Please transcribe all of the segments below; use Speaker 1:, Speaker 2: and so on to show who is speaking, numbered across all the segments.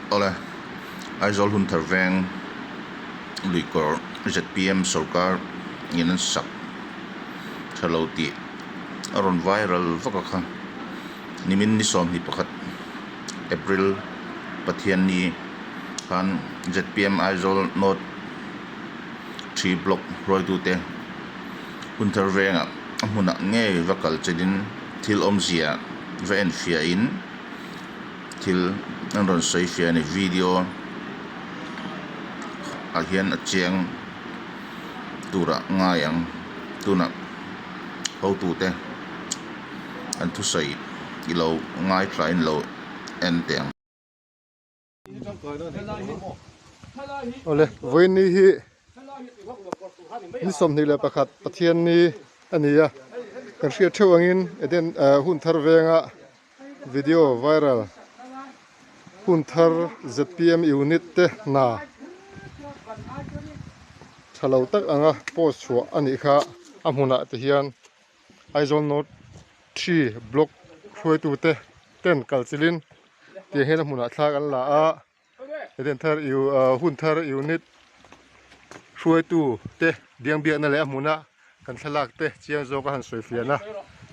Speaker 1: Awle, Aizawl Hunthar Veng luikawr zpm sorkar in an sak tha lo tih a rawn viral vak a kha. Nimin ni 21 April Pathianni khan zpm Aizawl North Three Block hruaitute Hunthar Vengah a hmunah ngei va kal chelin thil awmzia va enfiahin thil an rawn sawi fiah a ni video ah hian a chiang turah ngai ang tunah hotute an thusawi i lo ngaithla in lo en teh ang.
Speaker 2: Awle vawiin ni hi ni 21 Pathian ni a ni a kan hriat theuh angin Eden ah hun thar venga video viral hun thar zpm unit te hna tha lo tak anga post chhuah a nih kha a hmunah te hian Aizawl North three block hruaitute ten kal chilhin Tiang hian a hmunah thla kan la a, Eden thar hun thar unit hruaitu te biang biakna leh a hmuna kan thlalak te chiang zawk a han sawi fiahna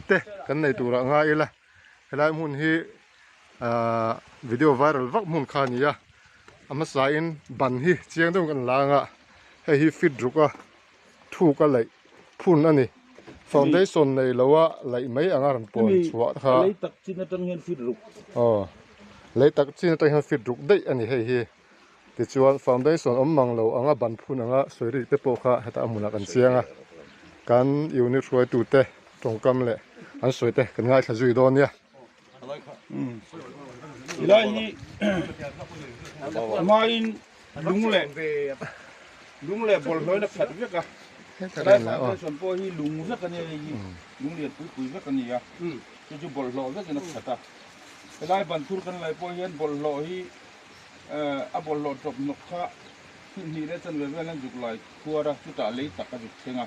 Speaker 2: te kan nei turah ngai ila helai hmun hi ahh video viral vak hmun kha a ni a, a hmasa in ban hi chiang deuhin kan la ang a hei hi fit ruk a. Thuk a laih phun a ni. Foundation nei lo a laih mai anga rawn pawn chhuah kha.
Speaker 3: Lei tak chin atang hian fit ruk.
Speaker 2: Aw, lei tak chin atang hian fit ruk daih a ni hei hi. Tichuan foundation awm mang lo anga ban phun anga sawi rik te pawh kha hetah a hmunah kan chiang a. Kan unit hruaitute tawngkam leh an sawi te kan ngaithla zui dawn nia.
Speaker 3: Helai hi hmain lung leh lung leh bawlhhlawin a khat vek a helai foundation pawh hi lung vek a nia hei hi lung lian pui pui vek a ni a chu chu bawlhhlawh vekin a khat a helai ban thur kan laih pawh hian bawlhhlawh hi a bawlhhlawh tawp hnawk kha hnih hnih leh chanve vel an zuk lai khuar a chutah lei tak a zuk thleng a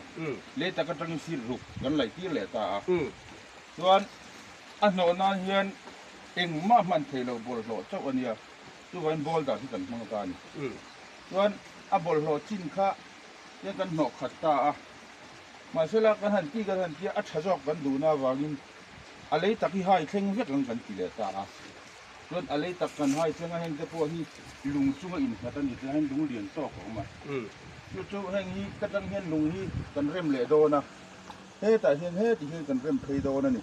Speaker 3: lei tak atangin sir ruk kan laih tir leh ta a. Chuan a hnawh nan hian engmah hman thei lo bawlhhlawh chauh a nia, chuvangin boulder hi kan hmang ta a ni. Chuan a bawlhhlawh chin kha hian kan hnawh khat ta a, mahsela kan han ti kan han tia a tha zawk kan duhna avangin a lei tak hi hai thleng vek ang kan ti leh ta a. Chuan a lei tak kan hai thleng a heng te pawh hi lung chunga innghat a ni tia heng lung lian tawk a awm a. Chu chu heng hi ka tang hian lung hi kan rem leh dawn a. Hetah hian heti hian kan rem phei dawn a ni.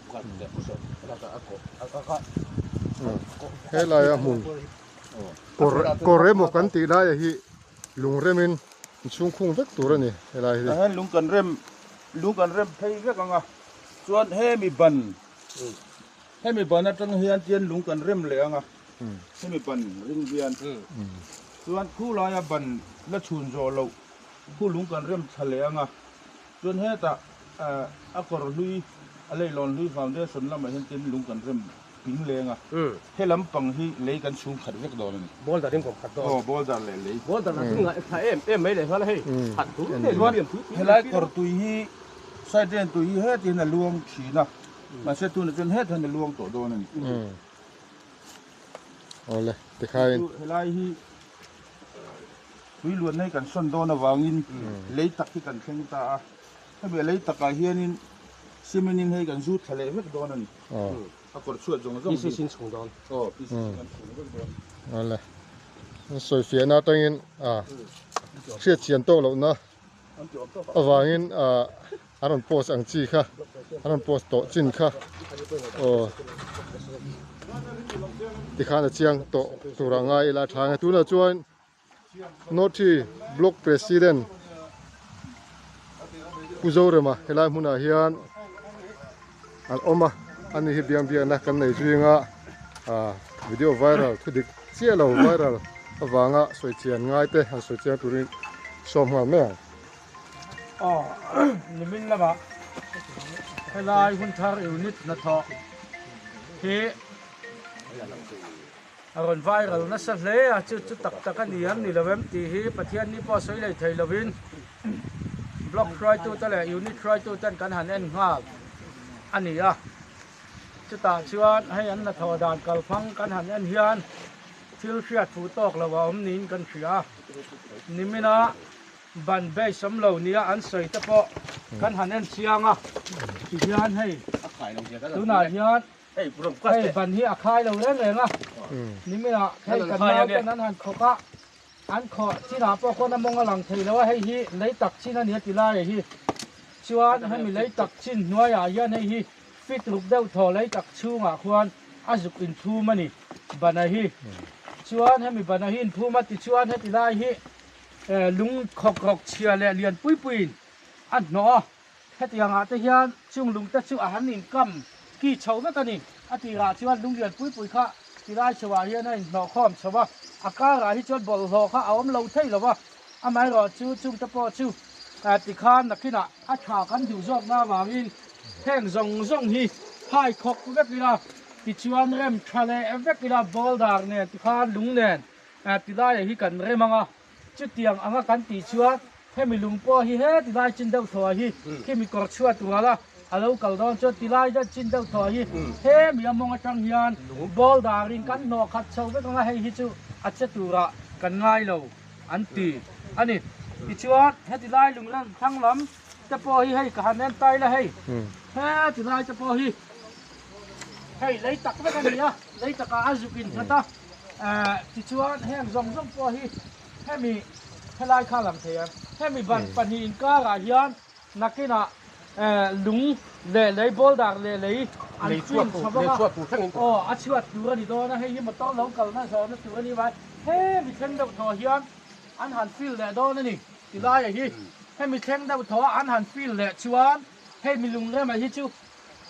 Speaker 2: Helaia hmun kawr kawr emaw kan tih laia hi lung remin inchhung khung vek tur a ni helai hi.
Speaker 3: Tah hian lung kan rem lung kan rem phei vek ang a chuan hemi ban hemi ban atang hian tian lung kan rem leh ang a hemi ban ring hian chuan khu laia ban la chhun zawh loh khu lung kan rem thla leh ang a. Chuan hetah a kawr hlui, a leilawn hlui foundation lamah hian tin lung kan rem ping leng a, he lampang hi lei kan chhung khat vek dawn a ni.
Speaker 4: Boulder in kawm khat dawn.
Speaker 3: Aw, boulder leh lei.
Speaker 4: Boulder lah chu ngaih tha em em mai leh nghal a hei, khat dur hle
Speaker 3: Chuan helai kawr tui hi, side drain tui hi heti hian a luang thin a, mahse tunah chuan hetah hian a luang tawh dawn a ni.
Speaker 2: Awle, tikhain.
Speaker 3: Helai hi. Tui luan hi kan sawn dawn avangin lei tak hi kan thleng ta a, hemi a lei takah hianin cement in hei kan zut thla leh vek dawn a ni, a kawr chhuat zawng zawng hi.
Speaker 4: PCC in chhung dawn.
Speaker 3: Aw, PCC kan chhung vek dawn.
Speaker 2: Awle, an sawi fiahna atangin hriat chian tawk lohna avangin an rawn post ang chi kha an rawn post tawh chin kha aw tikhan a chiang tawh turah ngai ila a tha ang e tunah chuan North Block President Pu Zorema helai hmunah hian an awm a ani hi biang biakna kan nei zing a ah video viral thu dik chiah lo viral avanga sawi chian ngai te han sawi chiang turin sawm nghal mai ang.
Speaker 5: Aw nimin lamah helai hun thar unit hnathawh hi a rawn viral nasa hle a, chu chu tak tak a ni ang ni lo em tih hi Pathian ni pawh sawi lei thei lovin block hruaitute leh unit hruaituten kan han en nghal a ni a, chutah chuan hei an hnathawh dan kalphang kan han en hian. Thil hriat fuh tawk lo a awm niin kan hria a, nimina ban base awm lo nia an sawi te pawh kan han en chiang a, tihian hei tunah hian hei ban hi a khai lo reng reng a, nimina hei kan nauten an han khawk a, an khawh chinah pawh khawn a mawng a lang thei lo a, hei hi lei tak chin a nia ti lai hi chuan hemi lei tak chin hnuaiah hian hei hi Fit ruk deuh thaw lei tak chhungah khuan a zuk inphum a ni. Bana hi chuan hemi bana hi inphum a tichuan heti lai hi lung khawk rawk chhia leh lian pui puiin a hnawh a. Hetiang ah te hian chung lung te chu a han inkam ki chho vek a ni. A tirah chuan lung lian pui pui kha tilai chho ah hian a inhnawh khawm chho a, a karah hi chuan bawlhhlawh kha a awm lo thei lo va, amaherawh chu chung te pawh chu tikhan nakinah a tha kan duh zawkna avangin Heng zawng zawng hi hai khawk vek ila, tichuan rem tha leh vek ila boulder nen tikhan lung nen tilai hi kan rem ang a, chutiang anga kan tih chuan hemi lung pawh hi he tilai chin deuh thaw hi khimi kawr chhuat rual a a lo kal dawn chuan tilai deuh chin deuh thaw hi hemi a mawng atang hian boulder in kan hnawh khat chho vek ang a, hei hi chu a che turah kan ngai lo an ti a ni. Tichuan heti lai lung thlang lam. te pawh hi hei ka han en tai la hei he ti lai te pawh hi hei lei tak vek a ni a lei takah a zuk in that a tichuan heng zawng zawng pawh hi hemi helai kha lang thei ang hemi ban pahnih inkarah hian nakinah lung leh lei boulder leh lei an fill chho vang a aw a chhuat tur a ni dawn a hei hi motor lo kalna zawhna tur a ni mai hemi thleng deuh thaw hian an han fill leh dawn a ni. Tilaia hi hemi thleng deuh thaw a an han fill leh chuan hei mi lungrema hi chu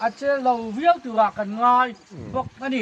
Speaker 5: a che lo viau turah kan ngai bawk a ni.